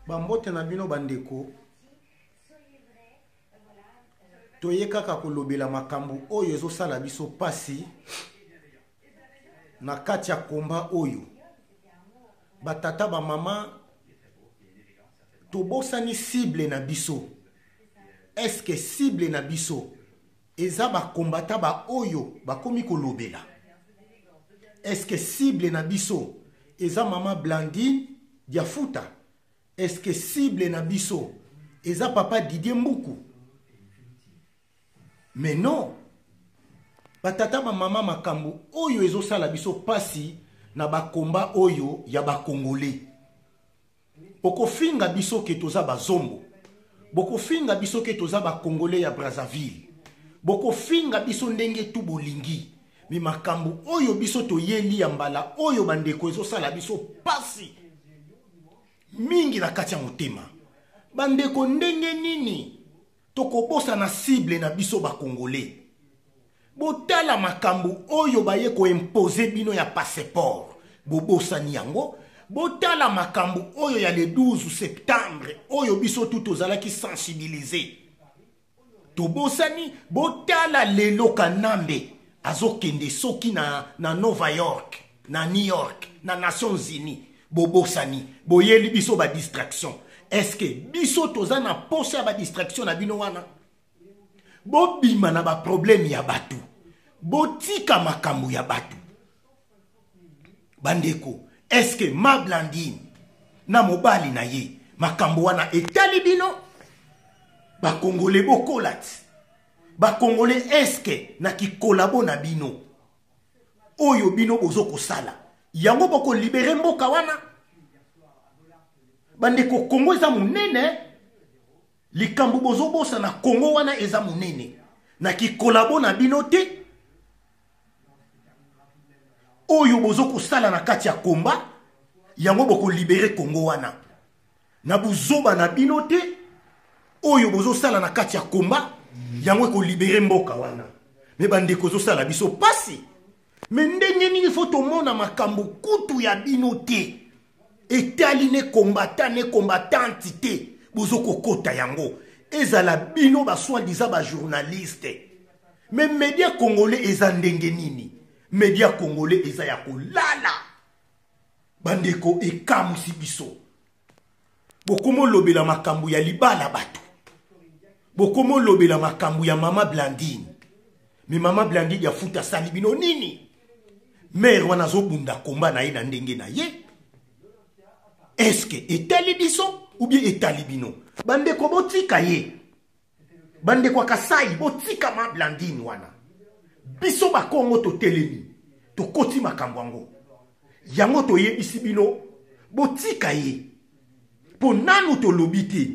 Bambote na bino bandeko, toye kaka kolobela makambo oyo ezosala biso pasi na kati ya komba oyo. Batata bamama, tobosani cible na biso. Est-ce que cible na biso eza bakombata ba oyo bakomi kolobela? Est-ce que cible na biso eza mama Blandine Diafuta? Est-ce que cible na biso eza papa Didier Mbuku? Mais non, batata bamama, makambo oyo ezosala biso pasi na bakomba oyo ya bakongole. Bokofinga biso ke toza bazombo, bokofinga biso ke toza bakongole ya Brazzaville, bokofinga biso ndenge tu bolingi, me makambo oyo biso toyeli ya mbala oyo bandeko ezosala biso pasi mingi na kati ya motema. Bandeko, ndenge nini tokobosana cible na biso bakongole? Botala makambo oyo baye koimpose bino ya passeport, bobosani yango. Botala makambo oyo ya le 12 septembre oyo biso tu tozalaki sensibilize, tobosani. Botala lelo Kanambe azokende soki na Nova York, na New York, na Nations Unies, bobosani. Boyeli biso ba distraction. Est-ce que biso toza na posa ya ba distraction na bino wana? Bobima na ba problème ya bato, botika makambo ya bato. Bandeko, est-ce que ma Blandine na mobali na ye makambo wana etali bino? Bakongole bokola ti bakongole, est-ce que na kikolabo na bino oyo bino bozo kosala yango bokolibere mboka wana? Bandeko, Kongo eza monene, likambo bozobosana, Kongo wana eza monene, na kikolabo na bino te oyo bozo kosala na kati ya komba yango bokolibere Kongo wana. Na buzoba na bino te oyo bozosala na kati ya komba yango ekolibere mboka wana. Me bandeko, ezosala biso pasi. Me ndenge nini fo tomona makambo kutu ya bino te etali ne combattant ne combattante te, bozokokota yango? Ezala bino basoi-disant bajournaliste, me media congolais eza ndenge nini? Media congolais eza ya kolala. Bandeko, ekamusi biso. Bokomolobela makambo ya libala bato, bokomolobela makambo ya mama Blandine. Me mama Blandine ya futa asali bino nini? Mere wana azobunda komba na ye na ndenge na ye. Eske etali biso ou bien etali bino? Bandeko, botika ye. Bandeko ya Kasai, botika ma Blandine wana. Biso bakongo totelemi, tokoti makambo yango, yango toyebisi bino botika ye, mpo nanu tolobi te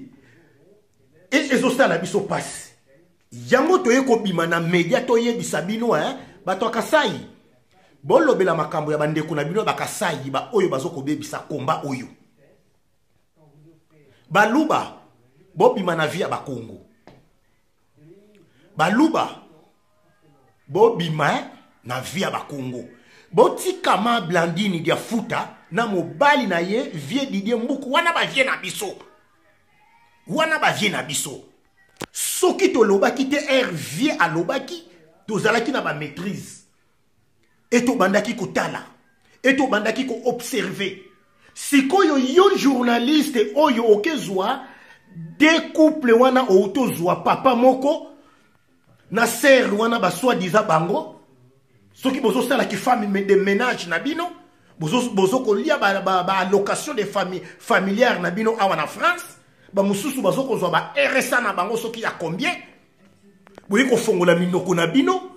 ezosala biso pasi. Yango toye kobima na media toyebisa bino, eh, bato ya Kasai, bolobela makambo ya bandeko na bino ya Bakasai ba oyo bazokobebisa komba oyo. Baluba, bobima na vie ya bakongo. Baluba, bobima eh, na vie ya bakongo. Botika ma Blandine Diafuta na mobali na ye vie Didier Mbuku wana, bavie na biso wana, bavie na biso. Soki tolobaki te, r vie alobaki, tozalaki na bamaîtrise e tobandaki kotala e tobandaki koobserve. Sikoyo yo journaliste oyo okezwa de couple wana, outozwa papa moko na sere wana, basoi-disant bango soki bozosalaki femme de ménage na bino, bozokolia baallocation ba, ba de famille familiare na bino awa na France, bamosusu bazokozwa ba RSA na bango soki ya combien, boye kofongola minoko na bino,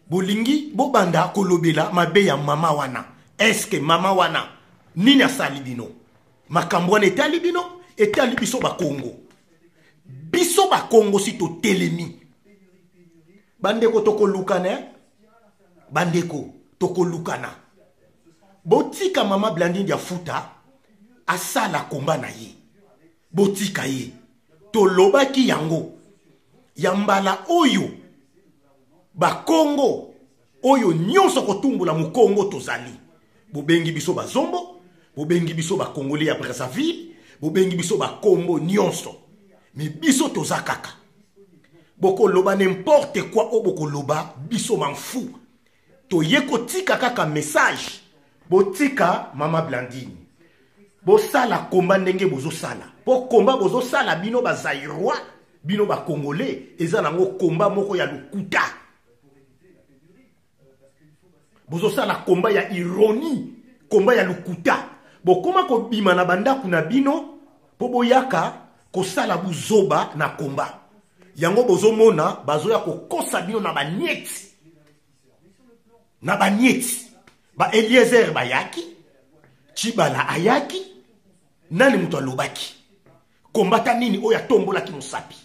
bolingi bobanda kolobela mabe ya mama wana. Eske mama wana nini asali bino? Makambo wana etali bino? Etali biso bakongo. Biso bakongo si totelemi, bandeko, tokolukana. Bandeko, tokolukana. Botika mama Blandine ya futa asala komba na ye, botika ye. Tolobaki yango ya mbala oyo, bakongo oyo nyonso kotumbola mokongo tozali. Bobengi biso bazombo, bobengi biso bakongole ya Brazzaville, Bobengi biso bakombo nyonso, me biso toza kaka. Bokoloba n'importe quoi oyo bokoloba, biso manfu. Toye kotika kaka message. Botika Mama Blandine. Bosala komba ndenge bozosala. Po komba bozosala bino ba Zaïrois, bino ba Congolais, eza nango komba moko ya lokuta. Bozosala komba ya ironie, komba ya lokuta. Bokoma kobima na bandako na bino po boyaka kosala buzoba na komba. Yango bozomona bazoya kokosa bino na ba nieti. Na ba nieti. Ba Eliezer bayaki, Tshibala ayaki, nani moto alobaki? Kombata nini oyo atombolaki mosapi?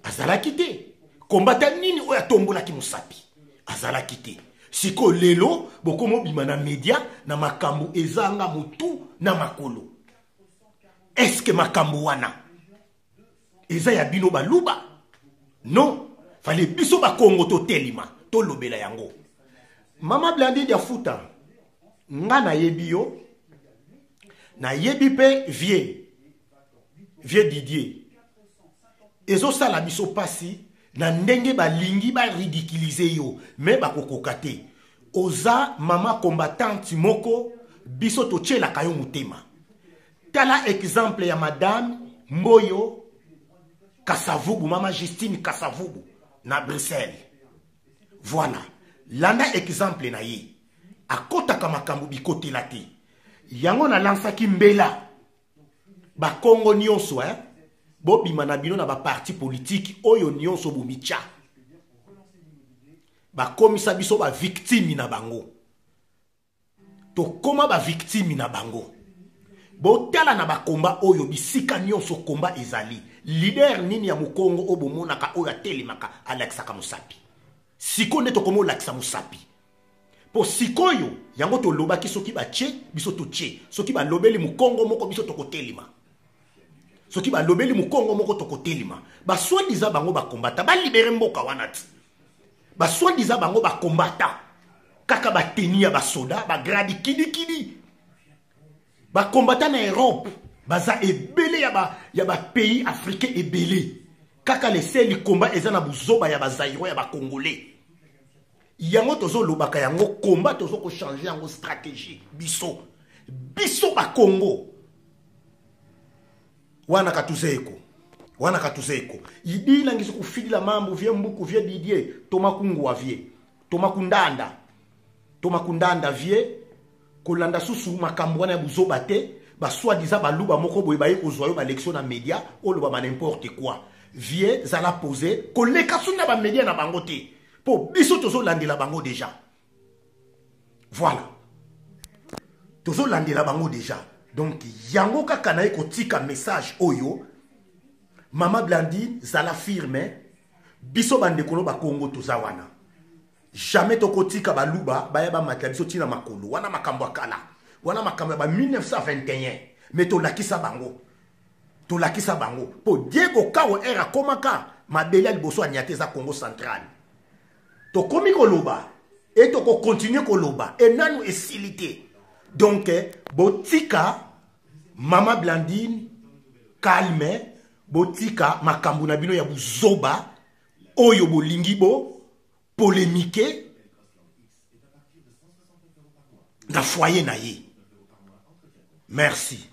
Azalaki te. Kombata nini oyo atombolaki mosapi? Azalaki te. Siko lelo bokomo bima na media na makambo ezanga mutu na makolo. Est-ce que makambo wana eza ya bino baluba? Non, fallait biso ba Congo totelima tolobela yango. Mama Blandine Diafuta, nga nayebi yo, nayebi pe vieux, vieux Didier. Ezosala biso pasi na ndenge balingi ba ridiculiser yo, mais bakokoka te. Oza mama combattante moko, biso totielaka yo motema. Tala exemple ya madame Mboyo Kasavubu, mama Justine Kasavubu na Bruxelles. Voilà, landa exemple na ye. Akotaka makambo bikotela te. Yango na lansaki mbela ba Congo nyonso, hein? Bobima na bino na ba parti politique oyo nyonso bomicha. Bakomisa biso ba victime na bango. Tokoma ba victime na bango. Botala na ba combat oyo bisika nyonso combat ezali. Leader nini ya mokongo oyo bomonaka oyo atelemaka alakisaka mosapi? Sikoyo nde tokoma olakisa mosapi. Po sikoyo yango tolobaki soki batie biso totie, soki balobeli mokongo moko biso tokotelema. Soki balobeli mokongo moko tokotelema. Ba soi-disant bango ba combattant, ba libérer mboka wana ti. Ba soi-disant bango ba combattant. Kaka ba tenue ya ba soda, ba gradi kidikidi. Ba combattant na Europe, baza ebele ya ba pays africains ebele. Kaka le seul combat eza na buzoba ya ba Zaïrois ya ba Congolais. Yango tozo lobaka yango combat tozo ko changer yango stratégie biso. Biso ba Congo. Wana katuzeko. Wana katuzeko. Idila ngiso kufidila mambu vie mbuku vie Didier Toma kungwa vie. Toma kundanda. Toma kundanda vie kolanda susu makambo wana ya buzoba te. Ba soi-disant baluba moko boye baye kozwa yo ba lection na media oloba ba n'importe quoi. Vie zala posé koleka su na ba media na bango te. Po biso tozo landela bango déjà. Voilà. Tozo landela bango déjà. Donc yango kaka na ye kotika message oyo Mama Blandine zala firme biso bandeko no ba Congo toza wana. Jamais tokotika baluba baya ba matla biso tina makolo wana makambo ya kala. Wana makambo ya ba 1921 mais tolakisa bango. Tolakisa bango po Diego Cao R akomaka mabele ya liboso ya nyate za Congo central. Tokomi koloba et toko continuer koloba et nanu esili te. Donc botika Mama Blandine calme, botika makambo na bino ya buzoba oyo bolingi bo polémiquer na foyer na ye. Merci.